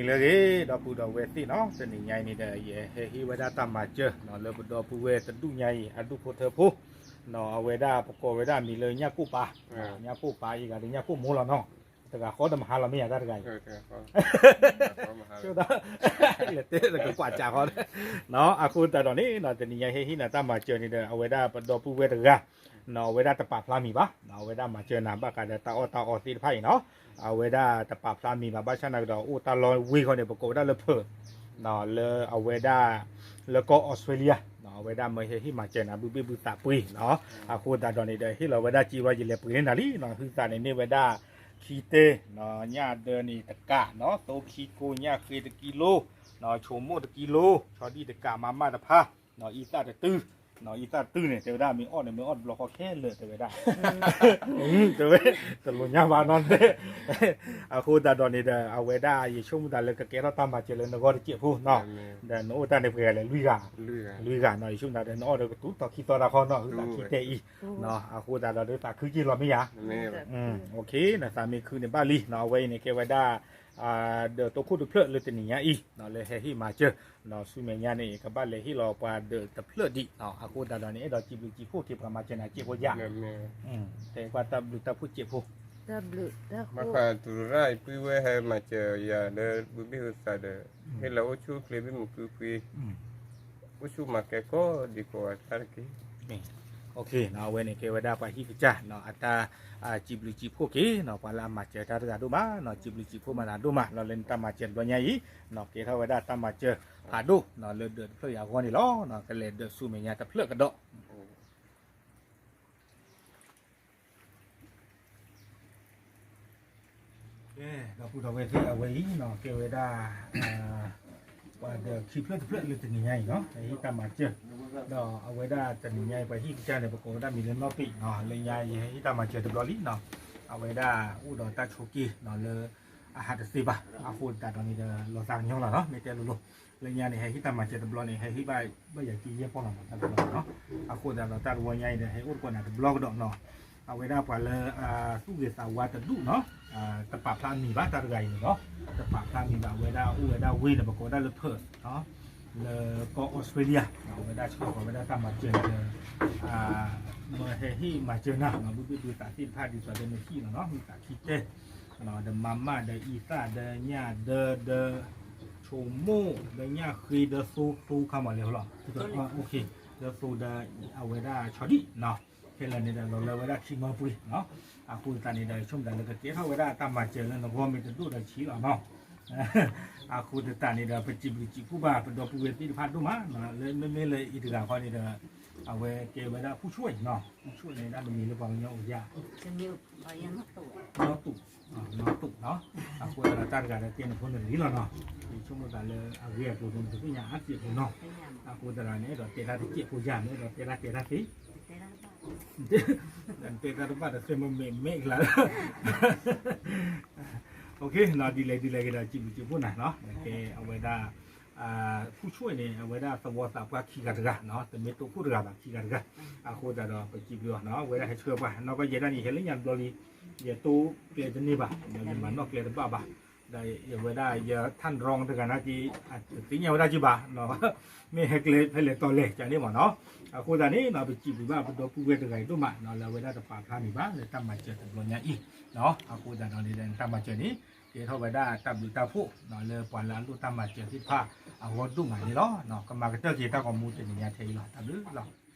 လၢဂ့ၤ ဒီပုၢ်ဒီဝဲၢ်သ့ၣ်နီၤ, တနံၤညါအံၤန့ၣ်ဒီး ယဟဲဟ့ၣ်ဝဲဒၣ်တၢ်မၤစၢၤနီၤ လၢပဒီပုၢ်ဝဲၢ်တဒူၣ်ညါအံၤ အဒူၣ်ဖိထၢဖိနီၤ, အဝဲဒၣ်ပကိးဝဲဒၣ်မံၤလၢညၣ်ကိၣ်ပၤ, ညၣ်ကိၣ်ပၤအံၤဂၤဒီးညၣ်ကိၣ်မိၢ်လီၤနီၤ, တဂၤဃီတမဟါလီၤမ့ၢ်ယၤတၢ်တဂၤအံၤ ဆိဒၣ် လဲၤတဲတကကွၢ်စးဃီ အဃိသတးဒီးန့ၣ် တနံၤညါဟဲဟ့ၣ်နၤတၢ်မၤစၢၤန့ၣ်ဒီး အဝဲဒၣ်ပဒီပုၢ်ဝဲၢ်တဂၤ အဝဲဒၣ်တပာ်ဖျါမံၤဘၣ်, အဝဲဒၣ်မၤစၢၤနၤဘၣ်ဃးဒီးတၢ်အီၣ်တၢ်အီသ့ၣ်တဖၣ်အံၤနီၤ, အဝဲဒၣ်တပာ်ဖျါမံၤဘၣ် ဘၣ်ဆၣ်နၤကဒီး အိၣ်တၢ်လီၢ်ဝ့ၢ်ဃီန့ၣ် ပကိးဝဲဒၣ်လၢဖၢး လၢအဝဲဒၣ် လၢကီၢ်အီစထြ့လယါ, အဝဲဒၣ်မၢဟဲဟ့ၣ်မၤစၢၤနၤ ဘုဘ့ၣ်ဘုသးပှ့ၤနီၤ, အဃိသတးဒီးန့ၣ်ဒီး ဟ့ၣ်လီၤဝဲဒၣ်စ့ဝဲ ယလဲၤပှ့ၤန့ၢ်နၤလံနီၤ, ဟုသးန့ၣ်မ့ၢ်ဝဲဒၣ် ခံတဲ, ညၣ်ဒၢန့ၣ်တကးနီၤ, သိခံကိ ညၣ်ဃ့တကံလိ, ဆိမိၣ်တကံလိ, ဆီဒံၣ်တကး မါမၣ်တဖၣ်, အံသၣ်တတုၤ, အံသၣ်တတုၤန့ၣ် တဲဝဲဒၣ်မ့ၢ်အီၣ်န့ၣ် မ့ၢ်အီၣ်တဘျီဃီခဲလၢာ် တဲဝဲဒၣ် တဲဝဲ တလိၣ်ညါဘၣ်နီၤတဲ အဃိသတးဒီးန့ၣ်ဒီး အဝဲဒၣ် ယဆိကမိၣ်သးလၢကကဲထီၣ်တၢ်မၤစၢၤလၢနဂီၢ်တစဲးဖိနီၤ, ဒီးနအိၣ်တၢ်န့ၣ်ပှဲၤဂၤလဲၣ် လွံၢ်ဂၤ, လွံၢ်ဂၤနီၤ, ယဆိကမိၣ်သးဒီး နအီၣ်ဒီးကတူၤထီၣ်ခံသီတၢ်ခီနီၤ, ဟုသးခံတဲအံၤ, အဃိသတးဒီးဒုးသးခုက့ၤလီၤမ့ၢ်ယၤ, နသးမ့ၢ်ခုန့ၣ်ဘၣ်လံနီၤ, အဝဲအံၤန့ၣ်ကဲဝဲဒၣ် ဒီးတိခိၣ်တဖျၢၣ်လၢတနံၤညါအံၤ လၢဟဲဟ့ၣ်မၤစၢၤ, ဆူမဲာ်ညါန့ၣ် ကဘၣ်လဲၤဟ့ၣ်လီၤပှၤဒၢးတဖျၢၣ်ဒံး, အဃိသတးဒီးန့ၣ် အဲၣ်ဒိးစံးဘျုးစံးဖှိၣ်က့ၤပှၤမၤစၢၤနၤစဲးဖိယၤ, တဲကွၢ်တၢ်ဘျုးတၢ်ဖှိၣ်စဲးဖိ, တၢ်ဘျုးတၢ်ဖှိၣ်, မ့ၢ်ဖးတူရၣ်အံၤ ပုၢ်ဝဲၢ်ဟဲမၤစၢၤယၤလၢဘုဘ့ၣ်ဟုသးဒီး ဟ့ၣ်လီၤအိၣ်ဆူၣ်အိၣ်ချ့ဘ့ၣ်မုၢ်ကွံဖှံ အိၣ်ဆူၣ်မၤကဲကီၢ်ဒံးကိးဂၤတၢ်တက့ၢ်. အဝဲန့ၣ်ကဲဝဲဒၣ်ပှၤဟံၣ်ကစၢ်နီၤ, အတၢ်စံးဘျုးစံးဖှိၣ်က့ၤနီၤ ပှၤလၢအမၤစၢၤတၢ်တဂၤဒိၣ်မးနီၤ, စံးဘျုးစံးဖှိၣ်မၤသးဒိၣ်မးနီၤ လၢနတၢ်မၤစၢၤတဘျီညါအံၤ, ကဲထီၣ်ဝဲဒၣ်တၢ်မၤစၢၤဖးဒိၣ်နီၤ လၢဒၢးတဖျၢၣ်အံၤအဂီၢ်န့ၣ်လီၤ. ကလဲၤဒၢးဆူမဲာ်ညါတဖျၢၣ်ကဒီး ကဲ ဒီပုၢ်ဒီဝဲၢ်သ့ၣ် အဝဲအံၤနီၤ ကဲဝဲဒၣ် ပှၤဒီးခံဖျၢၣ်တဖျၢၣ်လၢတနံၤညါအံၤနီၤ ဟဲဟ့ၣ်တၢ်မၤစၢၤ, ဒီးအဝဲဒၣ်တနံၤညါအံၤ ပှၤဟံၣ်ကစၢ်န့ၣ် ပကိးဝဲဒၣ်မံၤလၢနီၢ်ပ့းနီၤ, လၢညါ ယဟဲဟ့ၣ်တၢ်မၤစၢၤတဘျီလံနီၤ, အဝဲဒၣ်အိၣ်ဒီးတၢ်ဆိးက့နီၤ လၢအဟးတသ့ဘၣ်, အဃိသတးဒီးန့ၣ်ဒီး လီၤသးကညီၤလီၤနီၤ, မ့ၢ်တဲလိၤလိၤ, လၢညါန့ၣ် ဟဲဟ့ၣ်တၢ်မၤစၢၤတဘျီန့ၣ် ဟဲဟ့ၣ်ဘၣ် ဘၣ်ယၤက့ယဲၢ်ပီၢ်လီၤမး တၢ်တဘျီနီၤ, အဃိသတးဒီးတၢ်တဝီညါအံၤဒီး ဟဲအိၣ်တကိးနၤတဘျီကဒီးနီၤ အဝဲဒၣ်ပှၤလၢ သူၣ်ဂ့ၤသးဝါတဒူၣ်နီၤ, တပာ်ဖျါမံၤဘၣ် တၢ်တဂၤအံၤန့ၣ်လီၤ, တပာ်ဖျါမံၤဘၣ် အဝဲဒၣ်အိၣ်ဝဲဒၣ်ဝ့ၢ်န့ၣ် ပကိးဒၣ်လၢဖၢး လၢကီၢ်အီစထြ့လယါ, အဝဲဒၣ်ဆှၢဃီၤဝဲဒၣ်တၢ်မၤစၢၤဒီး မၢဟဲဟ့ၣ်မၤစၢၤနၤနီၤ ဘုဘ့ၣ်ဘုသးသ့ၣ်တဖၣ်ဒ်သိးဒီးနဟံၣ်လီၤနီၤ, မ့ၢ်သးခံတဲ ဒီးမါမၣ်ဒီးအံသၣ်ဒီးညၣ်ဒၢဒီး ဆိမိၣ်ဒီးညၣ်ဃ့ဒီးသိသိခါမးလဲၤလီၤ, ဒီးသိဒီး အဝဲဒၣ်ဆီဒံၣ်နီၤ, ခဲလၢာ်န့ၣ်ဒီးလီၤလၢဝဲဒၣ်ခံမၢပှ့ၤနီၤ, အဃိသတးန့ၣ်ဒီး ဆိကမိၣ်သးလၢကကဲထီၣ်ဝဲဒၣ်တၢ်မၤစၢၤလၢနဂီၢ်မ့ၢ်တဒိၣ်ဒီးဆံးလီၤနီၤ အဃိသတးန့ၣ်ဒီး ပစံးဘျုးစံးဖှိၣ်ဘၣ် ပဒီပုၢ်ဝဲၢ်သ့ၣ်တဖၣ်ဒိၣ်မး, လၢမ့မ့ၢ်လၢအံၤတဂၤဃီန့ၣ်ဒီး အဝဲကဲဝဲဒၣ်ဖူၣ်ဆူၣ်နီၤ, ဖူၣ်ဆူၣ်န့ၣ်ဒၣ်တမံၤလၢပှၤကညီအိၣ်ယၣ်, နီတူၣ်, နီတူၣ်နီၤ, အဃိသတးဒီးတၢ်တဂၤဒီးတဲနဖိနလံၤလီၤနီၤ, ယဆိကမိၣ်သးလၢအဂ့ၢ်အကျိၤန့ၣ် တသ့ၣ်ညါအါတက့ၢ်ဖိနီၤ, အဃိသတးန့ၣ် အဲၣ်ဒိးတဲတၢ်တစဲးဖိယၤန့ၣ် အဲၣ်ဒိးတဲတၢ်တဲတၢ်သ့ တဲတၢ်တဘၣ်ဒီးသ့ၣ်မ့ၢ်မဲာ်ကျါလၢ ဒ်လဲၣ်ဒ်လဲၣ်ဂ့ၤဒီး စံးဘျုးစံးဖှိၣ်နၤနီၤ, ကဲအဝဲဒၣ် ဖူၣ်ဆူၣ်န့ၣ် အဝဲဒၣ်သဝီသးပှၢ်ခံဂၤတဂၤနီၤ, တမ့ၢ်တိခိၣ်တဂၤဘၣ် ခံဂၤတဂၤ, အဃိသတးဒီး ပစံးဘျုးအီၤနီၤ, အဝဲဒၣ်ဟဲဆှၢပှၤ နီၢ်ကီၢ်ယဲဒၣ်န့ၣ် ဟဲလၢညါတဘျီလံ, ယတိကျဲတန့ၢ်ဘၣ်, ယမၤနီၣ်ကျဲတဘၣ်ဘၣ်, ဒီးအဝဲဒၣ်ယထၣ်ရီတဂၤနာ်က့ တသ့ၣ်ညါဝဲဒၣ်က့ဘၣ်, မ့ၢ်ဟဲကျဲဖဲလဲၣ်တီၤလဲၣ်ကန့ၣ်မ့ၢ်နီၤ, အဃိသတးန့ၣ် ပစံးဘျုးဘၣ်ပဒီပုၢ်ဝဲၢ်တဂၤအံၤဒိၣ်မးနီၤ, လၢအဝဲဒၣ်တပာ်ဖျါန့ၣ်ဘၣ် လၢတၢ်မၤစၢၤတဘျီညါအံၤ, အဃိသတးဒီးန့ၣ် တၢ်မၤစၢၤန့ၣ် ကဲထီၣ်ဝဲဒၣ်တၢ်ဘျုးတၢ်ဖှိၣ်နီၤ လၢပှၤလၢအလိၣ်တၢ်မၤစၢၤသ့ၣ်တဖၣ်အဂီၢ်ဒိၣ်မးန့ၣ်လီၤ, ကမၤကတၢၢ်က့ၤတၢ်ဂီၤမူတနံၤညါထဲအံၤလီၤ, တၢ်ဘျုးလီၤ.